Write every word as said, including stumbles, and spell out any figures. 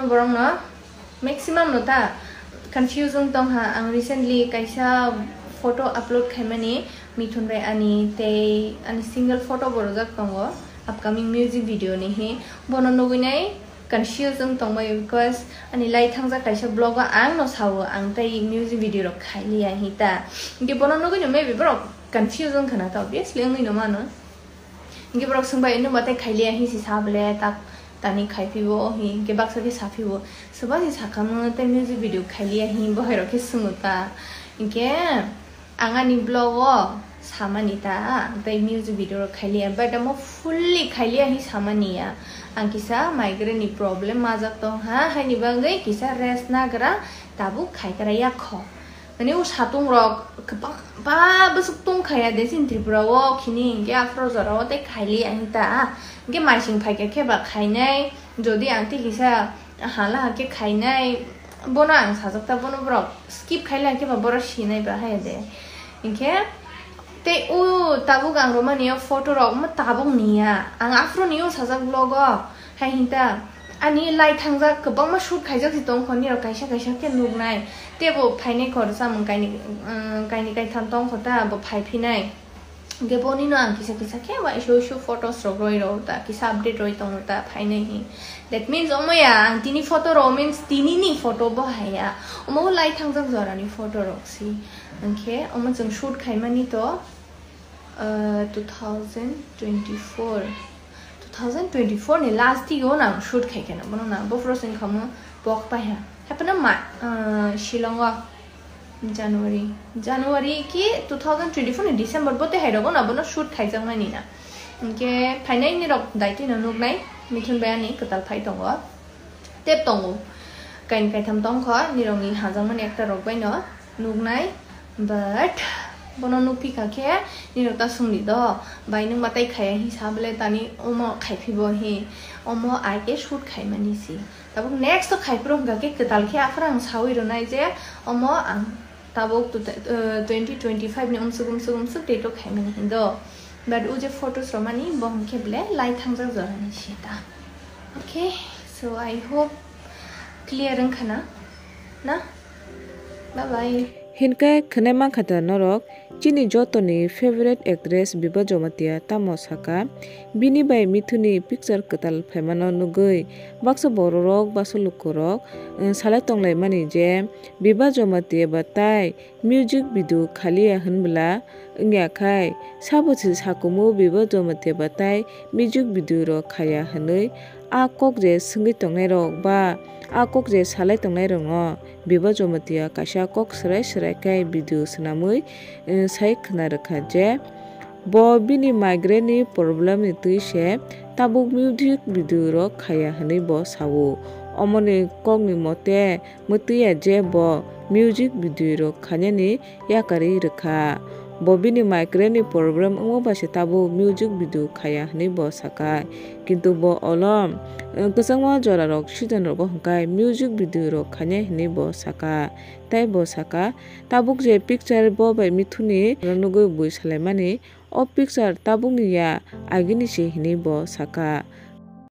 Borokno maximum no ta confusing tongha. Ang recently kaisa photo upload khaimani Mithun bai ani, tei ani single photo bo rwjak tongo upcoming music video ni hi. Bono nugwi nai confusing tongbai, because ani lai thangjak kaisa vlog o ang no sao ang tei music video rok khailiya hi ta. Hinkhe bono nugwi no maybe borok confusing khana ta, obviously wngwi no mano. Hinkhe borok swngbai, "Nwng ba tei khailiya hi si sa bole, tak tani khai phibo?" hi hinkhe baksa khe sa phibo, "Soba si sakhamu tei music video khailiya hi?" bohairok khe swngo ta. Hinkhe ang ani vlog o samani ta, tei music video rok khailiya, but amo fully khailiya hi samani ya. Ang kisa migraine ni problem majak tongha, haini bagwi kisa rest nagra, tabuk khaikra yakho. Mane o satung rok kwbangma bwswk tong khaya de chini Tripura o, khini hinkhe aphuru jora o tei khailiya hi ta. Hinkhe maising phaikha khe ba khainai, jodi ang tei kisa hala khe khainai, bono ang sajak ta, bono borok skip khaila khe ba borok sinai ba hai de. Hinkhe tei o tabuk ang romani o photo rok mo tabuk niya, ang aphuru ni o sajak vlog o. Hai hinta ani lai thangjak kwbangma shoot khaijak si tongkho, nirok kaisa kaisa khe nuknai. Tebo phainai kho rwchapmung kainwi, um, kainwi kaitham tongkho ta, bo phai phinai. Hinkhe bonino ang kisa kisa khe uaisa uaisa photos rok roi rw ta, kisa update roi tongo ta phainai hi. That means omo ya ang tini photo rok means tini ni photo bo hai ya. Omo lai thangjak jora ni photo rok si. Hinkhe omo chwng shoot khaimani to, uh, two thousand twenty-four, two thousand twenty-four ni last week o nang shoot khai kheno, bono nang bo processing khamu pok pai ha. Haphano ma, uh, Shillong o January, January ki two thousand twenty-four ni December bo tei hai rogo na bono shoot khaijak mani na. Hinkhe phainai ni rok daitwi no nuknai, Mithun bai ani kwtal phai tongo. Tep tongo. Kain kaitham tongkho, nirokni hajakmani ekta rok baino nuknai, but bono nukphi kha khe nirok ta sungdi do, bai nwng ma tai khaya hi sa bole tani omo khai phi bo hi, omo ai khe shoot khaimani si. Tabuk next o khai phuru hwnkha khe kwtal khe aphuru ang sawi rwnai je omo ang tabuk tu-, eh, twenty twenty-five ni umsuk umsuk umsuk date o khaimani hindo. But o je photos romani bo hwnkhe ble lai thangjak jorani si ta. Okay, so I hope clear wngkha na? Na? Bye bye. Hinkhe khwnai mankha da norok, chini jotoni favorite actress Biba Jamatia tamo saka, bini bai Mithuni picture kwtal phaimano nugwi baksa bororok, baksa lukurok, eh, salai tonglaimani je Biba Jamatia ba tai music video khaliya hwnbwla wngya khai, sabo se sakumu Biba Jamatia ba tai music video rok khaya hwnwi a kok je swngwi tongnairok ba a kok je salai tongnairokno Biba Jamatia kaisa kok swrai swrai khai video swnamwi, eh, sai khwna rwkha je bo bini migraine ni problem ni twi se tabuk music video rok khaya hwnwi bo sao. Omoni kokni mote mwtwi ya je bo music video rok khainani yakarwi rwkha. Bo bini migraine ni problem wngma bai se tabuk music video khaya hwnwi bo saka. Kintu bo olo, eh, kwchangma jorarok season rogo hwnkhe music video rok khainai hwnwi bo saka. Tei bo saka, tabuk je picture bo bai Mithuni nugwi bui salaimani, o picture tabukni ya, agini se hwnwi bo saka.